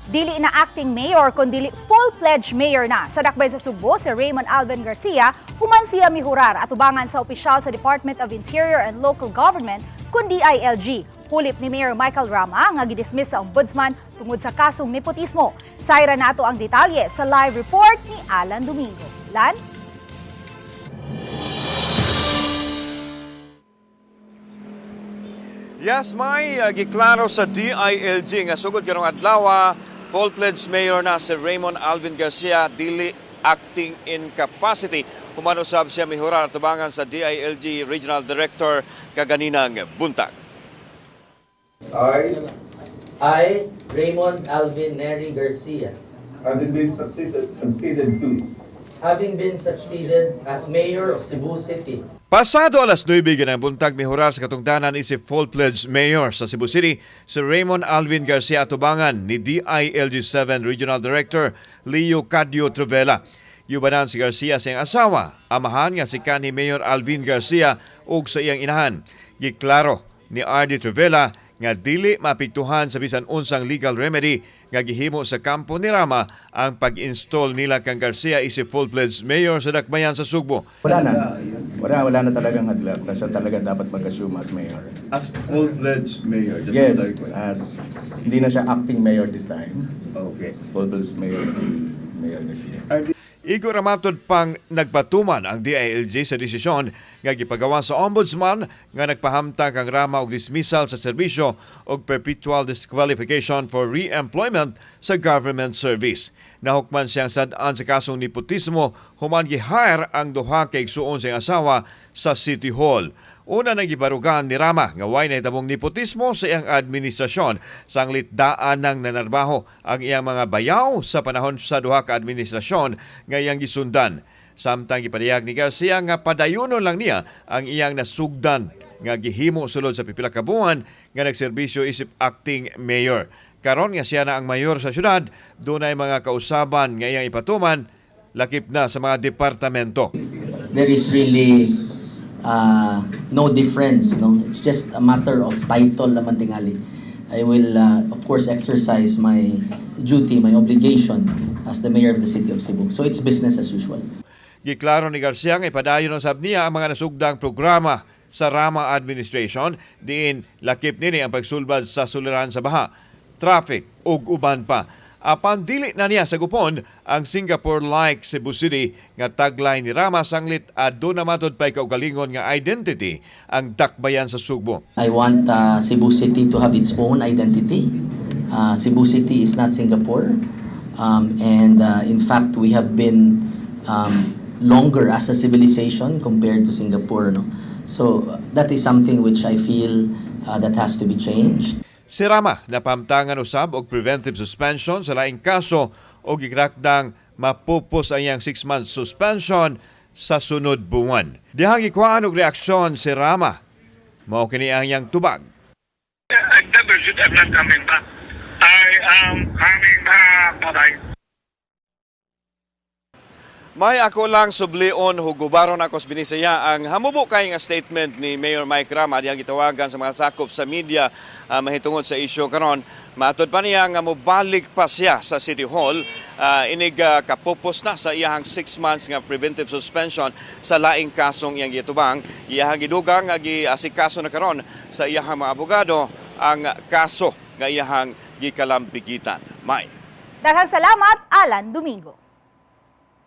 Dili na acting mayor kundi full-fledged mayor na sa Dakbayan sa Sugbo si Raymond Alvin Garcia, human siya mihurar atubangan sa opisyal sa Department of Interior and Local Government kun DILG. Hulip ni Mayor Michael Rama nga gidismiss sa ombudsman tungod sa kasong nepotismo. Sayra nato ang detalye sa live report ni Alan Domingo. Lan? Yes, may giklaro sa DILG nga sugod karong adlaw, full-fledged mayor na si Raymond Alvin Garcia, dili acting in capacity. Human usab siya mihurar atubangan sa DILG Regional Director kaganinang buntag. I, Raymond Alvin Neri Garcia, having been succeeded to having been succeeded as mayor of Cebu City. Pasado alas 9 ng buntag, mihurar sa katungdanan isip full-fledged mayor sa Cebu City si Raymond Alvin Garcia atubangan ni DILG 7 Regional Director Leo Cadio Trovela. Yubanan si Garcia sa iyang asawa, amahan nga si kanhi Mayor Alvin Garcia ug sa iyang inahan. Giklaro ni RD Trovela nga dili mapiktuhan sa bisan unsang legal remedy nga gihimo sa kampo ni Rama ang pag-install nila kang Garcia isip full-fledged mayor sa Dakbayan sa Sugbo. Wala na. Wala na talagang hadlang. Kasi talaga dapat mag-assume as mayor. As full-fledged mayor. Just Yes, to clarify. as hindi na siya acting mayor this time. Okay. Full-fledged mayor na si Mayor Garcia. Igo ramatod pang nagpatuman ang DILG sa desisyon nga gipagawa sa ombudsman nga nagpahamtang kang Rama og dismissal sa serbisyo og perpetual disqualification for re-employment sa government service. Nahukman siyang sad-an sa kasong nepotismo human gi-hire ang duha ka igsuon sa iyang asawa sa City Hall. Una nang gibarugan ni Rama nga way nahitabong nepotismo sa iyang administrasyon, sanglit daan nang nanarbaho ang iyang mga bayaw sa panahon sa duha ka administrasyon nga iyang gisundan. Samtang gipadayag ni Garcia nga padayunon lang niya ang iyang nasugdan nga gihimo sulod sa pipila ka buwan nga nagserbisyo isip acting mayor. Karon nga siya na ang mayor sa syudad, dunay mga kausaban nga iyang ipatuman lakip na sa mga departamento. There is really no difference, no? It's just a matter of title naman tingali. I will, of course, exercise my duty, my obligation as the mayor of the city of Cebu. So it's business as usual. Giklaro ni Garcia nga ipadayon usab niya ang mga nasugdang programa sa Rama Administration diin lakip nini ang pagsulbad sa suliran sa baha, traffic ug uban pa. Apan dili na niya sagupon ang Singapore-like Cebu City nga tagline ni Rama, sanglit aduna matud pay kaugalingon nga identity ang Dakbayan sa Sugbo. I want Cebu City to have its own identity. Cebu City is not Singapore. And in fact, we have been longer as a civilization compared to Singapore. No? So that is something which I feel that has to be changed. Si Rama napamtangan usab og preventive suspension sa laing kaso og gikrakdang mapupos ang iyang 6 months suspension sa sunod buwan. Dihang gikuhaan og reaksyon si Rama. Mao kini ang iyang tubag. I never should have not coming back. I am coming back. Bye-bye. May ako lang sublion, hugubaron ako sa Binisaya ang hamubo kay nga statement ni Mayor Mike Rama diyang gitawagan sa mga sakop sa media mahitungod sa isyu karon. Matud pa niya nga mobalik pa siya sa City Hall inig kapupos na sa iyahang 6 months nga preventive suspension sa laing kasong iyang gitubang. Iyahang gidugang nga giasikaso na karon sa iyahang mga abogado ang kaso nga iyahang gikalambigitan. May. Daghang salamat, Alan Domingo.